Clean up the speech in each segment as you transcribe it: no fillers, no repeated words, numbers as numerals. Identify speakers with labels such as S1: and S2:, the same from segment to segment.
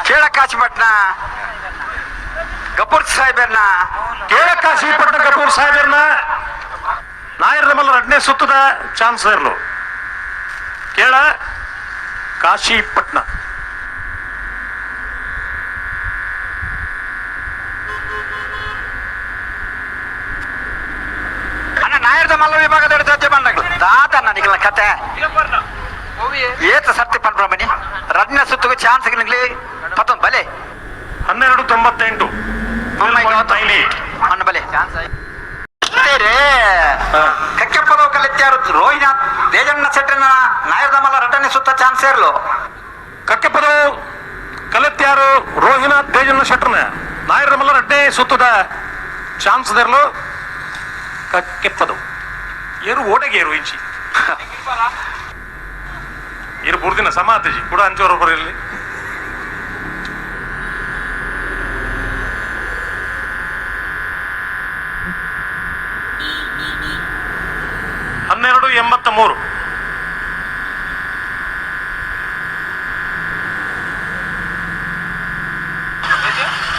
S1: ಕೇಳಕಾಶಿಪಟ್ನ ಗಪೂರ್ ಸಾಹೇಬರ್ನ.
S2: ಕೇಳಕಾಶಿಪಟ್ಟಣ ಕಪೂರ್ ಸಾಹೇಬರ್ನ ನಾಯರ್ದ ಮಲ್ಲ ಎರಡನೇ ಸುತ್ತದ ಚಾನ್ಸ್ ಇರ್ಲು. ಕೇಳ ಕಾಶಿಪಟ್ನ.
S1: ಅಣ್ಣ, ನಾಯರ್ದ ಮಲ್ಲ ವಿಭಾಗದ ಜೊತೆ ಬಂದಾಗ್ಲು ದಾತ ನನಗಿಲ್ಲ ಕತೆ. ಏತ ಸರ್ತಿ ಪನ್ಪ್ರ ಬನ್ನಿ, ರಡ್ನ ಸುತ್ತಗೂ ಚಾನ್ಸ್ ನಿಗ್ಲಿ ಪತ್ತೊಂದು ಬಲೆ.
S2: 12.98. 98.
S1: ಅಣ್ಣ, ಬಲೆ ರೇ. ಕಕ್ಕೆಪ್ಪದವು ಕಲೆತ್ಯಾರು ರೋಹಿನಾಥ್ ದೇಜಣ್ಣ ಸೆಟ್ಟನ ನಾಯರ್ದ ಮಲ್ಲ ರಡ್ಡನೆ ಸುತ್ತ ಚಾನ್ಸ್ ಇರ್ಲು.
S2: ಕಕ್ಕೆಪದವು ಕಲೆತ್ಯಾರು ರೋಹಿನಾಥ್ ದೇಜಣ್ಣ ಶೆಟ್ಟರ್ನ ನಾಯರ್ದ ಮಲ್ಲ ರಡ್ಡನೇ ಸುತ್ತದ ಚಾನ್ಸ್ ಇರ್ಲು. ಕಕ್ಕೆಪ್ಪದವು ಏರು ಓಟೆಗೆ ಏರು ಇಂಚಿ ಇರು ಬುರ್ದಿನ ಸಮಾತಜಿ ಕೂಡ ಅಂಚೋರು ಬರಲಿ. 12.83.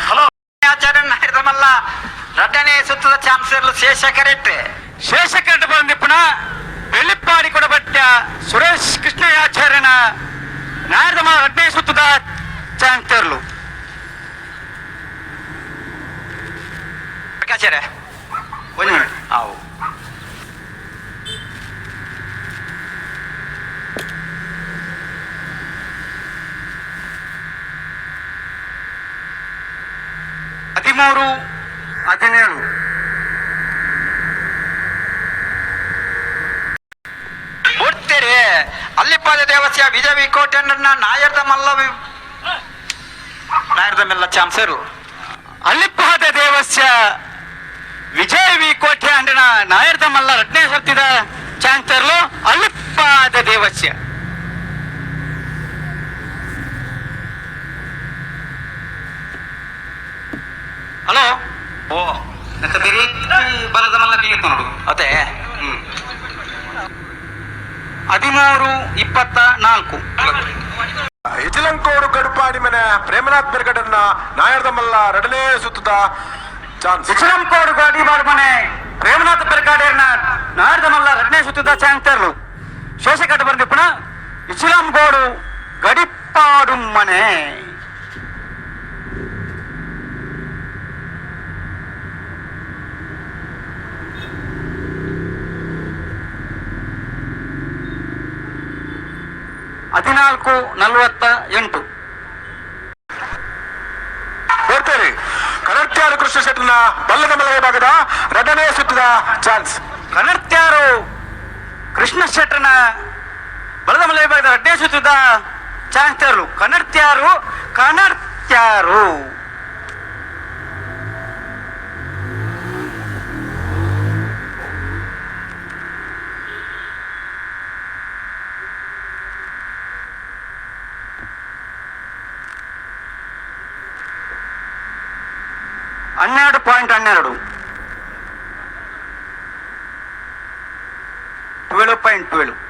S2: ಹಲೋ.
S1: ಆಚಾರ್ಯ, ನಾಯರ್ದ ಮಲ್ಲ ರಡ್ಡನೆ ಸುತ್ತದ ಚಾನ್ಸ್ ಇರ್ಲು ಶೇಷಕರೆಟ್ಟೆ.
S3: ಶೇಷಕರಟ ಬಂದಿಪ್ಪನ ಬೆಳ್ಳಿಪ್ಪಾಡಿ ಕೊಡಬಟ್ಟ ಸುರೇಶ್ ಕೃಷ್ಣಯಾಚಾರ್ಯನ ನಾಯರ್ದಮ ರಡ್ನೇ ಸುತ್ತದ ಚಾನ್ಸರ್ಲು.
S1: ಆಚಾರ್ಯ, ಒಂದು ಮಿನಿಟ್ ಆವು.
S3: 13.17.
S1: ಬಿಡ್ತೀರಿ. ಅಲ್ಲಿಪ್ಪಾದ ದೇವಸ್ಯ ವಿಜಯ ವಿ ಕೋಟೆಯನ್ನ ನಾಯರ್ದ ಮಲ್ಲ ನಾಯರ್ದ ಮೆಲ್ಲ ಚಾನ್ಸರು.
S3: ಅಲ್ಲಿಪ್ಪಾದ ದೇವಸ್ಯ ವಿಜಯ ವಿ ಕೋಟೆ ಅಂಡನ ನಾಯರ್ದ ಮಲ್ಲ ರಡ್ನೇ ಸುತ್ತಿದ ಚಾನ್ಸರ್ಲು ಅಲ್ಲಿಪ್ಪಾದ ದೇವಸ್ಯ. ಹಲೋ.
S1: ಓ.
S3: ಬಲದ ಮಲ್ಲ ನೋಡು.
S1: ಅದೇ.
S3: 13.24.
S4: ಇಚಿಲಂಕೋಡು ಗಡುಪಾಡಿ ಮನೆ ಪ್ರೇಮನಾಥ್ ಬೆರ್ಗಡನ್ನ ನಾಯರ್ದಮಲ್ಲ ಎರಡನೇ ಸುತ್ತದ ಚಾನ್ಸ್.
S3: ಇಸ್ಲಾಂಕೋಡು ಗಾಡಿ ಮನೆ ಪ್ರೇಮನಾಥ ಪೆರ್ಕಾಡೇರ್ನ ನಾಡ್ದಮಲ್ಲ ರಡ್ನೇ ಸುತ್ತಿದ ಚಾನ್ಸರ್ಲು. ಶೇಷಕಟ್ಟ ಬಂದಿಪ್ಪಣ ಇಸ್ಲಾಂಗೋಡು ಗಡಿಪಾಡು ಮನೆ. 14.48.
S4: ಬರ್ತಾರೆ ಕನರ್ತ್ಯಾರು ಕೃಷ್ಣ ಶೆಟ್ಟರ್ನ ಬಲ್ಲದ ಮಲ್ಲ ವಿಭಾಗದ ಎರಡನೇ ಸುತ್ತದ ಚಾನ್ಸ್.
S3: ಕನರ್ತ್ಯಾರು ಕೃಷ್ಣ ಶೆಟ್ಟರ್ನ ಬಲದ ಮಲೆ ವಿಭಾಗದ ರಡ್ನೇ ಸುತ್ತಿದ ಚಾನ್ಸರ್ಲು. ಕನರ್ತ್ಯಾರು, ಕನರ್ತ್ಯಾರು. 12.12. 12.12.